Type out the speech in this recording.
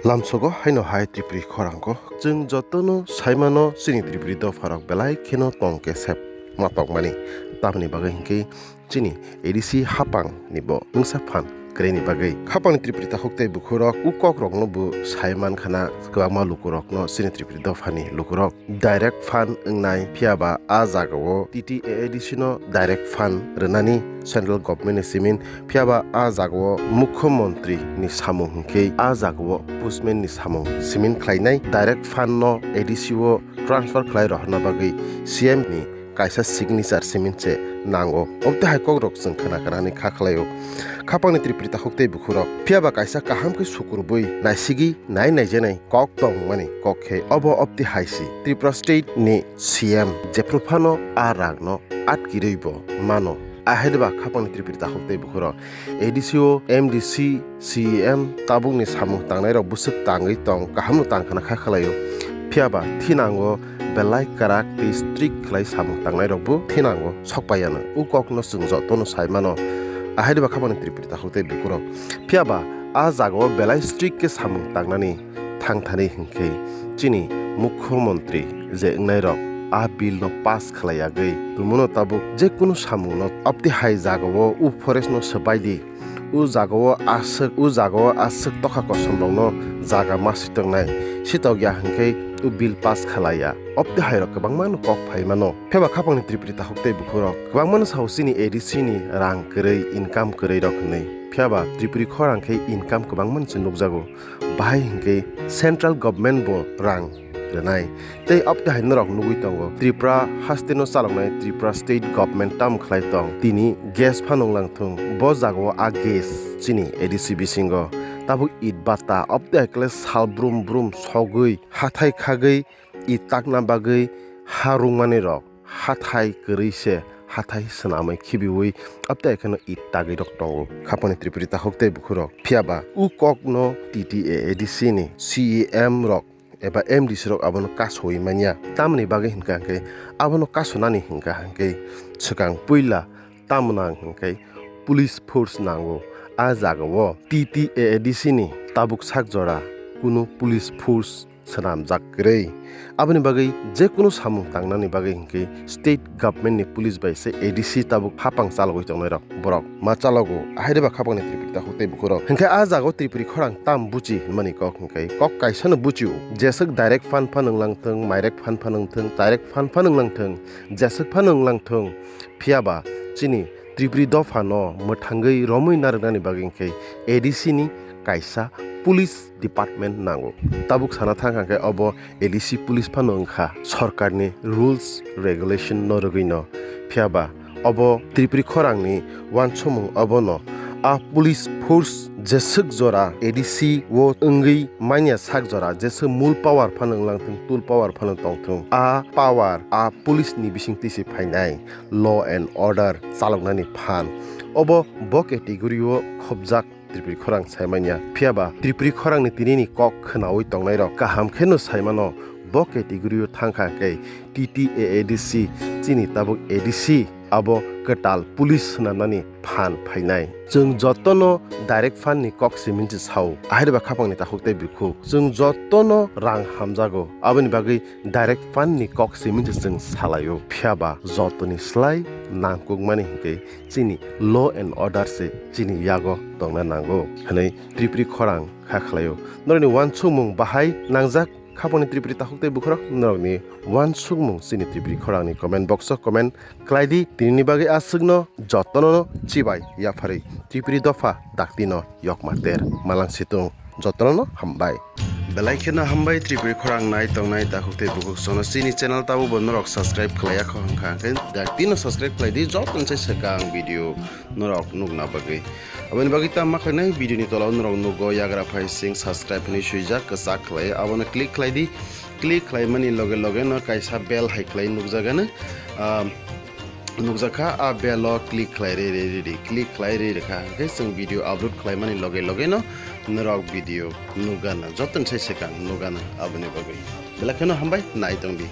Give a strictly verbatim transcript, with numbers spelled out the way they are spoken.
Tamsogo haino hai Tripuri khorangko. Chwng jotono saimano chini Tripuri dopharok belai kheno tong kesep ma tongmani. Tamni bagwi hinkhe chini A D C hapang ni bo wngsa phan kwrwini bagwi. Khapangni Tripuri takhuk tei bukhurok u kokrokno bo sai mankhana kwbangma lukurokno chini Tripuri dophani lukurok. Direct fund wngnai, phiyaba a jagao T T A A D C no direct fund rwnani central government ni simin, phiyaba a jagao mukhyamantri ni samung hinkhe a jagao postman ni samung simin khlainai, direct fund no A D C o transfer khlai rohorna bagwi C M ni kaisa signature simin se nango. Obtwi hai kokrok chwng khna khnani kha khlaio. Khapangni Tripuri takhuk tei bukhurok, phiyaba kaisa kaham khe sukurubui naisigwi nai naijenai kok tongmani kok khe obo obtwi hai si Tripura state ni C M jephru phano a rang no atkirwi bo mano. Ahai ba khapangni Tripuri takhuk tei bukhurok A D C o M D C, C E M tabukni samung tangnai rok bwswk tangwi tong kaham no tang khna kha khlaio. Phiyaba thinango belai kwrak tei strict khlai samung tangnai rok bo thinango sok paiyano. U kok no chwng jotono sai mano. Ahai ba khapangni Tripuri takhuk tei bukhurok. Phiyaba a jagao belai strict khe samung tangnani thangthani hinkhe chini mukhyamantri je wngnairok a bill no pass khlai yagwi tumuno tabuk je kunu samung no obtwi hai jagao u forest no swbai di, u jagao aswk, u jagao aswk tokha kosom rok no jaga ma swi tongnai, sitokya hinkhe u bill pass khlai ya. Obtwi hai rok kwbangma no kok phai mano. Pheba khapangni Tripuri takhuk tei bukhurok kwbangma no sao chini A D C ni rang kwrwi, income kwrwi rok hinwi. Phiyaba Tripuri khorang khe income kwbangma se nukjago. Bahai hinkhe central government bo rang rwnai. Tei obtwi hai norok nugwi tongo, Tripura haste no chaloknai Tripura state government tam khlai tong. Tini gas phano wnglang thung, bo jagao a gas chini A D C bisingo. Tabuk it bata, obtwi hai khe sal brum brum sogwi, hathai khagwi, it takna bagwi ha rwngmani rok hathai kwrwi se hathai swnamwi khibiwi obtwi kheno it tagwi rok tongo khapangni Tripuri takhuk tei bukhurok. Phiyaba u kokno T T A A D C ni C E M rok eba M D C rok abono kasowi manya. Tamoni bagwi hinkha hinkhe abono kasonani hinkha hinkhe swkang puila tamo nang hinkhe police force nango. A jagao T T A A D C ni tabuk sak jora kunu police force swnamjak kwrwi. Aboni bagwi je kunu samung tangnani bagwi hinkhe state government ni police bai se A D C tabuk hapang chalogwi tongnai rok borok ma chalogo. Ahai reba khapangni Tripuri takhuk tei bukhurok. Hinkhe a jagao Tripuri khorang tam buchi hinmani kok hinkhe kok kaisa no buchio. Jeswk direct fund phano wnglang thung, mairek fund phano wngthung, direct fund phano wnglang thung, jeswk phano wnglang thung. Phiyaba chini Tripuri dophano mwthangwi romwi narwknani bagwi hinkhe A D C ni kaisa police department nango. Tabuk sana thangkha khe obo A D C police phano wngkha, sorkarni rules regulation no rwgwino. Phiyaba obo Tripuri khorangni wansukmung obono, a police force jeswk jora A D C o wngwi manya sak jora jeswk mul power phano wnglang thung, tool power phano tong thung, a power a police ni bisingtwi se phainai. Law and order chaloknani phan. Obo bo category o khobjak Tripuri khorang saimanya. Phiyaba Tripuri khorangni tinini kok khwnawi tongnairok kaham kheno saimano. Bo category o thangkha khe T T A A D C, chini tabuk A D C, abo kwtal police swnamnani phan phainai. Chwng jotono direct fund ni kok simin se sao. Ahai reba khapangni takhuk tei bukhuk. Chwng jotono rang hamjago. Aboni bagwi direct fund ni kok simin se chwng salaio. Phiyaba jotoni slai nangkukmani hinkhe chini law and order se chini yago tongna nango hinwi Tripuri khorang kha khlaio. Norokni wansukmung bahai nangjak khapangni Tripuri takhuk tei bukhurok, norokni wansukmung chini Tripuri khorangni comment box o comment khlai di. Tinini bagwi aswkno jotono chibai yapharwi Tripuri dopha daktino yokma ter malang situng. Jotono hambai. Belai kheno hambai Tripuri khorang nai tongnai takhuk tei bukhuk sono chini channel tabuk bo norok subscribe khlaiya kho hwnkha hwnkhe daktino subscribe khlai di joto se swkang video norok nukna bagwi. Aboni bagwi tamo khlainai video ni tola o norok nugo yagra phai sing subscribe hinwi swijak kwchak khlai abono click khlai di. Click khlaimani loge loge no kaisa bell hai khlai nukjagano. Ah, nukjakha, a bell o click khlai rwi rwi rwi rwi, click khlai rwi rwkha, hwnkhe chwng video upload khlaimani loge loge no norok video nukgana, jotono sai swkang nukgana. Aboni bagwi belai kheno hambai, nai tongdi.